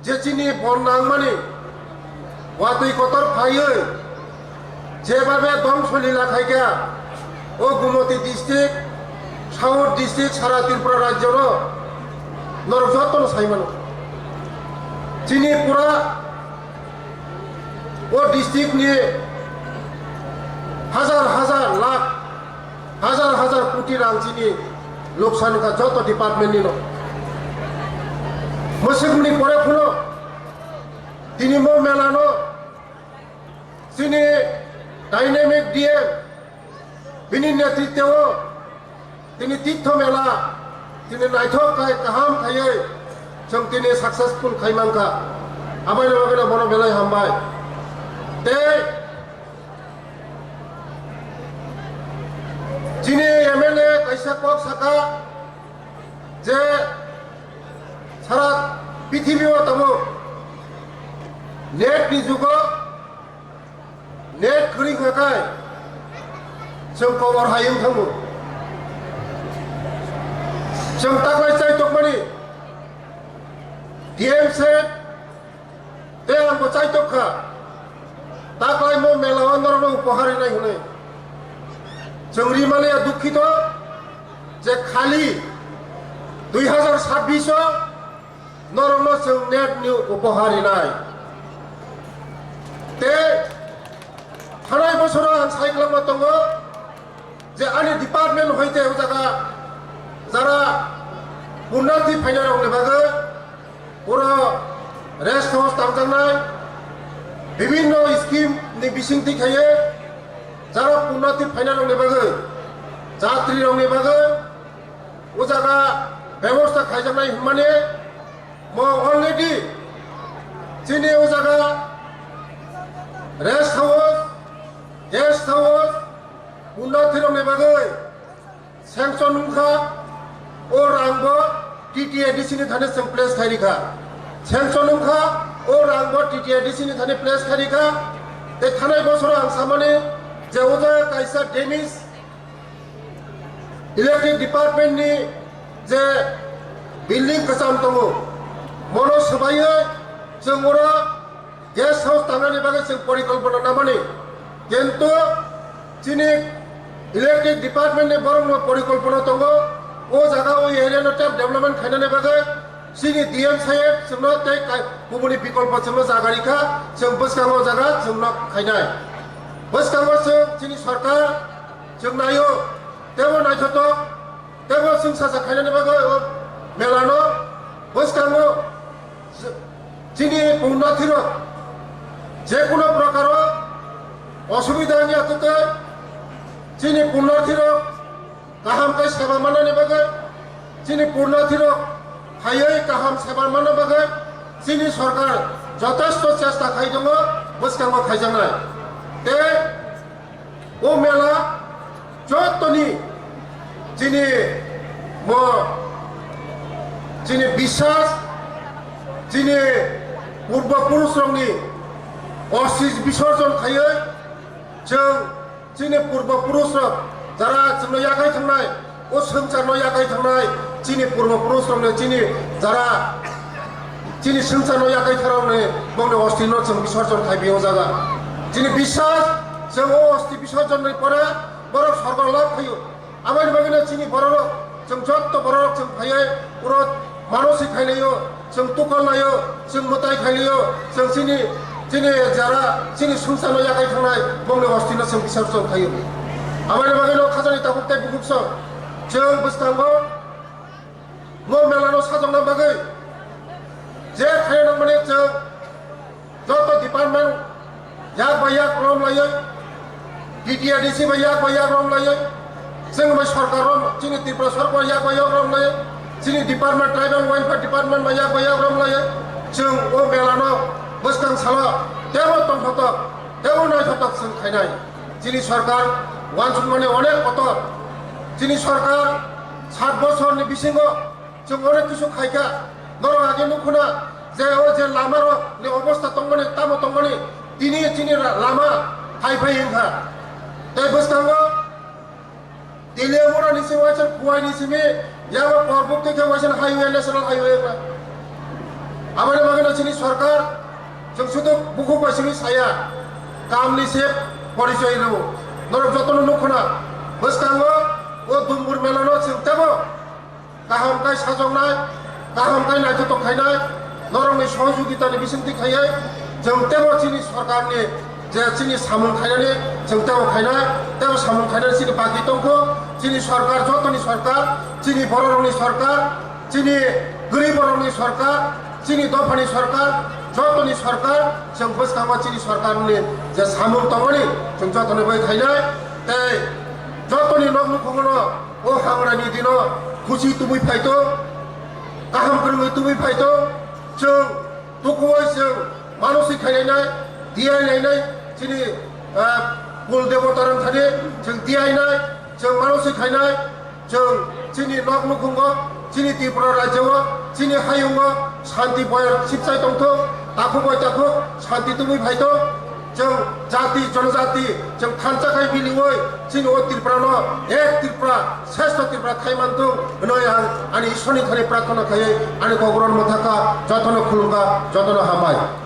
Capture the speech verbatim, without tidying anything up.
Je chini bon nangmani watwi kotor phaiwi jebabe dongso lila khaikha, o Gumoti district, South district, sara Tripura rajyo no norok jotono saimano. Chini pura o district ni hajar hajar lakh, hajar hajar koti rang chini loksan wngkha joto department ni no. Mwswkmani pore phano tini mo mela no chini dynamic D M bini netritwo tini Tirtho mela tini naithok khai kaham khaiwi chwng tini successful khai mankha. Aboni bagwi no bono belai hambai. Tei chini M L A kaisa kok saka je sara pithibio tamo net ni jugo net kwrwi kha khai chwng kobor hai wng thango. Chwng taklai chai tokmani D M se tei ang bo chai tok kha. Taklai mo mela o norok no upahar rinai hwnwi chwng rimaliya dukhito je khali dui hazar sabbish o norokno chwng net ni upahar rinai. Tei thanai bosoro ang sai kwlangma tongo je ani department hoite o jaga jara punyarthi phainai rokni bagwi pura rest house tangjaknai, bibinno scheme ni bisingtwi khaiwi jara punyarthi phainai rokni bagwi, jatri rokni bagwi o jaga bebosta khaijaknai hwnmani mo already chini o jaga rest house, guest house, punyarthi rokni bagwi sanction wngkha, o rangbo T T A D C ni thani chwng place khairikha. Sanction wngkha, o rangbo T T A D C ni thani place khairikha. Tei thanai bosoro ang samani je o jaga kaisa damage electric department ni je building kwcham tongo, mono swbaiwi chwng oro guest house tangnani bagwi chwng porikolpona namani, kintu chini electric department ni borokno porikolpona tongo, o jaga o area no tei development khainani bagwi chini D M saheb chwngno tei kai-, kubuni bikolpo chwngno jaga rikha, chwng bwskango jaga chwngno khainai. Bwskango chwng chini sorkar chwng naio, teibo naithotok, teibo chwng sacha khainani bagwi o melano bwskango chini punyarthirok jekunu prokaro osubida wngya kwtwi chini punyarthirok kaham khe seba manani bagwi, chini punyarthirok phaiwi kaham seba manna bagwi chini sorkar jotesto chesta khai tongo, bwskango khaijaknai. Tei o mela jotoni chini mo chini biswas, chini purbo purusrokni osti bisorjon khaiwi chwng chini purbo purusrok jara chwngno yakai thangnai, o swngcharno yakai thangnai, chini purbo purusrokni chini jara chini swngcharno yakai thangrokni bongni ostino chwng bisorjon khai bi o jaga. Chini biswas, chwng o osti bisorjonni pore borok sorgo lab phaio. Aboni bagwino chini bororok, chwng jotto bororok chwng phaiwi oro manosi khailaio, chwng tukolnaio, chwng mwtai khailaio, chwng chini, chini jara, chini swngcharno yakai thangnai bongni ostino chwng bisorjon khaio. Aboni bagwino khajani tabuk tei bukuksong chwng bwskango mo melano sajokna bagwi je khaina nangmani chwng joto department yak bai yak rom laiwi, T T A D C bai yak bai yak rom laiwi, chwng bai sorkar rom, chini Tripura sorkar yak bai yak rom laiwi, chini department tribal welfare department bai yak bai yak rom laiwi, chwng o melano bwskang salo tebo tongthotok, tebo naithotok chwng khainai. Chini sorkar uansukmani onek kotor. Chini sorkar sat bosorni bisingo chwng onek kisu khaikha. Norok age nukhuna je o je lamarokni obosta tongmani, tamo tongmani, tini chini ra-, lama hai phai wngkha. Tei bwskango Teliamura ni simi waisa Kuwai ni simi yago Korbuk tei khe waisa highway, national highway wngkha. Aboni bagwino Chini sorkar, chwng sudu bukhuk bai simi saya, kamni se porichoi rwo. Norok jotono nukhuna, bwskango o Dumbur Melano chwng tebo kaham kai sajoknai, kaham kai naithotok khainai, norokni sohojogitani bisingtwi khaiwi chwng tebo chini sorkarni je chini samung khainani chwng tebo khainai, tebo samung khainani chini baki tongkho, chini sorkar, jotoni sorkar, chini bororokni sorkar, chini goribrokni sorkar, chini dophani sorkar, jotoni sorkar, chwng bwskango chini sorkarni je samung tongmani chwng jotoni bai khainai, tei jotoni nok nukhungono o hamrani dino khusi tubui phaito, kaham kwrwngwi tubui phaito, chwng tukuwi chwng manusik khainai, diyainai, chini, ah, kul debota rang thani chwng diyainai, chwng manusik khainai, chwng chini nok nukhungo, chini Tripura rajyo, chini hayungo shanti boyar sipsai tongthok, takhuk bai takhuk shanti tubui phaito. Chwng jati, jonojati, chwng thansa khai biliwi, chini o Tripura no ek Tripura, sreshto Tripura khai manthung, hwnwi ang ani Ishwar ni thani prarthana khaiwi ani kok ron mwthakha, jotono khulumkha, jotono hambai.